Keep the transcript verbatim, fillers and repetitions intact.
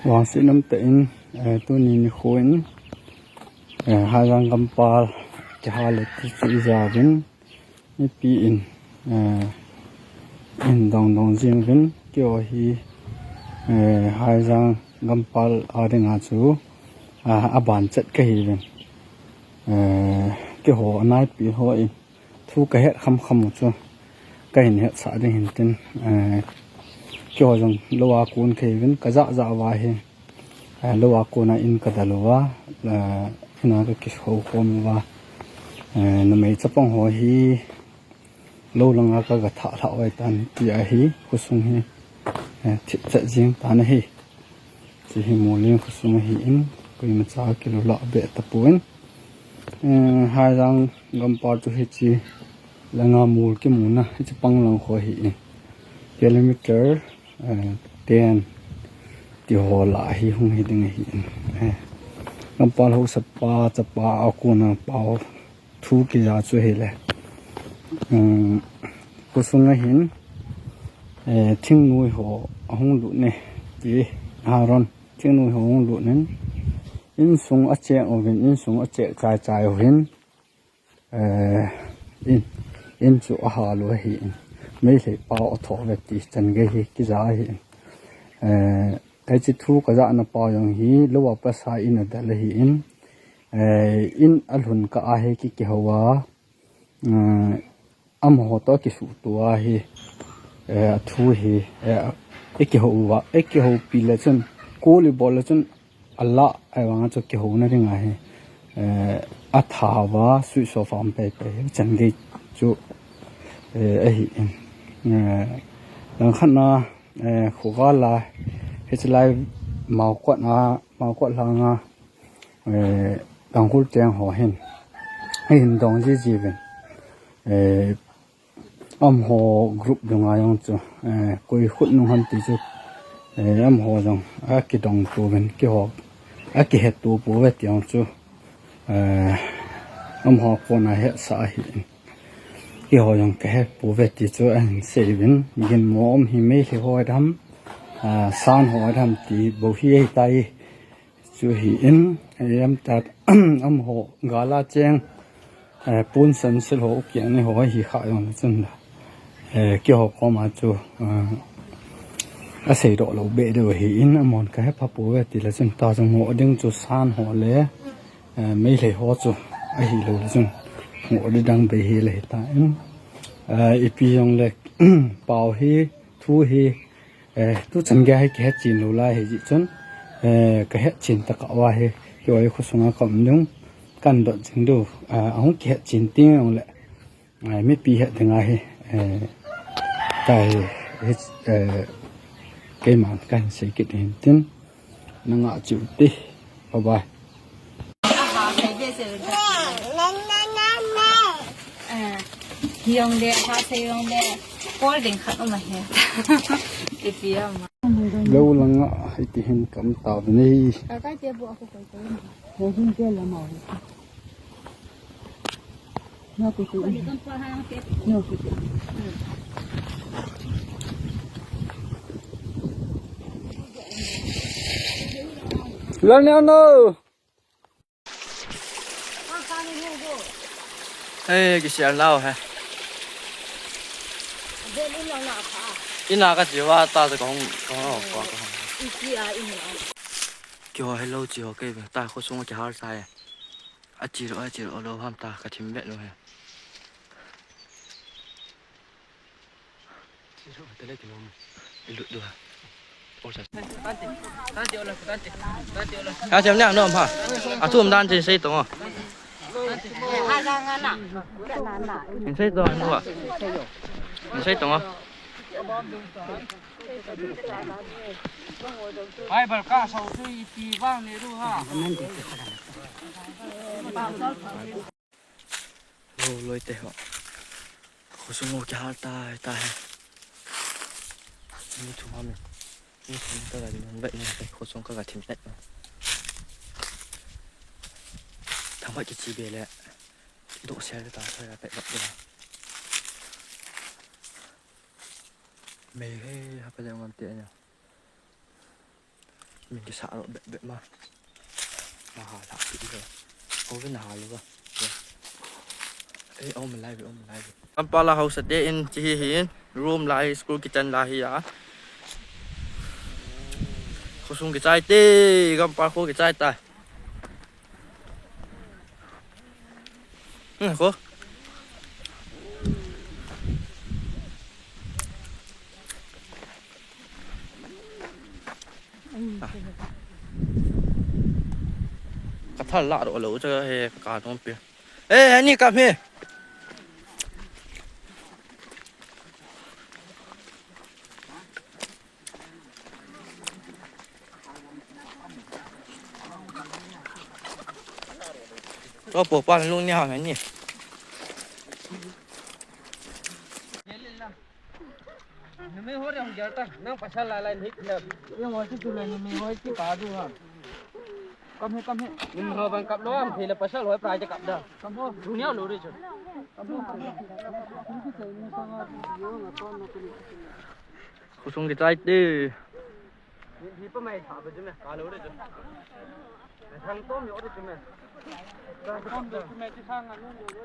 Vangset umtah in, eh, tuni nikho in, eh, Haijang gampal kihal le ti chu ijauvin, mipi in, eh, in dong dong jing uvin, keiho hi, eh, Haijang gampal a dinga chu, ah, aban chet kahiuvin. Eh, keiho anaipi ho in thu kahet kham kham u chu kahin hetsah ding hintin, eh, keiho jong lou a kon kahiuvin, kajah jah uva hi, eh, lou a kona in kadel uva, eh, in a kakisou khom uva, eh, numei chapang ho hi lou langa kaga thah lhah uva ahitan, tia hi khosung hi, eh, thipchet jing tan ahi. Hiche hi Moleng khosung ahin, koimacha kilou lah be tapon. Eh, Haijang gampal chu hiche langa mol kimuna, hiche pang lang kho ahin. Kilometer, eh, ten ti ho lah hi hung hi ding ahin. Eh, gampal haosapa chapa a kona pao thu kija chu ahile. Um, khosung ahin, eh, thingnoi ho ahung lut ne, ti Haron, thingnoi ho ahung lut nin, insung acheng uvin, insung acheng chai chai uvin, eh, in, in chu ahal u ahin, Meitei pao athoh uve ti chan gei hi kija ahin. Eh, hiche thu kajahna pao jong hi lou a pat a in adel ahin, eh, in alhun kah a hi ki, kihou a, eh, amaho toh kisuhto a hi, eh, athu hi, eh, ikihou uva, ikihoupi le chun, kol ibol le chun, alah, ahivanga chu kihouna dinga hi, eh, atha uva, switch off a um pei pei, chan gei chu, eh, ahin. Eh, langkhat na, eh, khogal a, hiche lai Maokot a, Maokot langa, eh, Tangkhul cheng ho hin, ahin dong ji ji uvin. Eh, amaho group dunga jong chu, eh, koi khut nung ham ti chu, eh, amaho jong akidong to uvin, keiho akihet to pouve ti jong chu, eh, amaho kona hetsah ahin. Keiho jong kahe pouve ti chu ahin sei uvin, ginmo um hi Meitei ho ham, ah, San ho ham ti bou hi ahitai. Chu ahin, eh, em ta, amaho gal a cheng, eh, pon san sil ho, u kiang ni ho hi kha jong le chun la. Eh, keiho koma chu, eh, asei doh lou be deu ahin, amahon kahe pha pouve ti le chun ta chu ngoh ding chu San ho le, eh, Meitei ho chu ahilou le chun ngoh ding dang bei hi le hitan. Eh, ipi jong le, pao hi, thu hi, eh, tuchan gei hi kihet chen lou lai ahi jeh chun, eh, kahet chen tokah uva hi, keiho hi khosunga ka um ding, kan dot jing diu, ah, ahung kihet chen teng jong le, eh, mipi het dinga hi, eh, tahi, hi, eh, keiman kahin sei kit hin tin, nanga cheu te, bye bye. Hiong de, ha se hiong de, kol ding khat um ahi. Ipi ama. Lou langa iti hin ka um tauvin ahi. Ka kai te bu a ko koi koi. Hung hung te la ma. Na ko ko. Na ko ko. Lal ne no. Hei, kisial nau he. Ina ka chiva ta, ta kahung, kahung, kahung. Kiho hello chiho kei ve ta, khosung kihal sa e. Achi ro, achi ro lou ham ta, ka thim be lou he. Ilut dua. Ka chem nya nom ha. Athum dan chin sei tong o. Chin sei tong o. Chin sei tong o. Bible ka so tu iti vang ni ru ha. Lo, loi te ho. Khosung ho kihal tai, tai he. Ni thum ham e. Ni thum ka ga ding vet ni te, khosung ka ga thim vet. Thangvah kichi be le. Doh sel ta, thoi la pet vet. Mei he, ha pa le ngam te nya. Min kisa ro bet bet ma. Na ha la pi ro. Ko ve na ha lo ba. Ei, om lai ve, om lai ve. Kampala house te in chi hi hin. Room lai, school kitchen lai hi a. Khosung kichai te, Kampala kho kichai ta. Hmm, ko. Ka thal la ro lo cha he ka nom pi. Eh, ani ka me. Cho po pa lung ni ha ni. Numei ho re hung gel ta, nang pasal lai lai ni kina. Ye mo si tu le numei ho ki pa du ha. Kam he, kam he. Numei ho ban kap lo, am thei le pasal ho pra ja kap da. Kam ho. Dunia lo re cho. Kam ho. Khosung kichai te. Hi pa mai tha ba ju me, ka lo re ju. Thang tom yo re ju me. Thang tom yo ju me, chi sang a lo yo.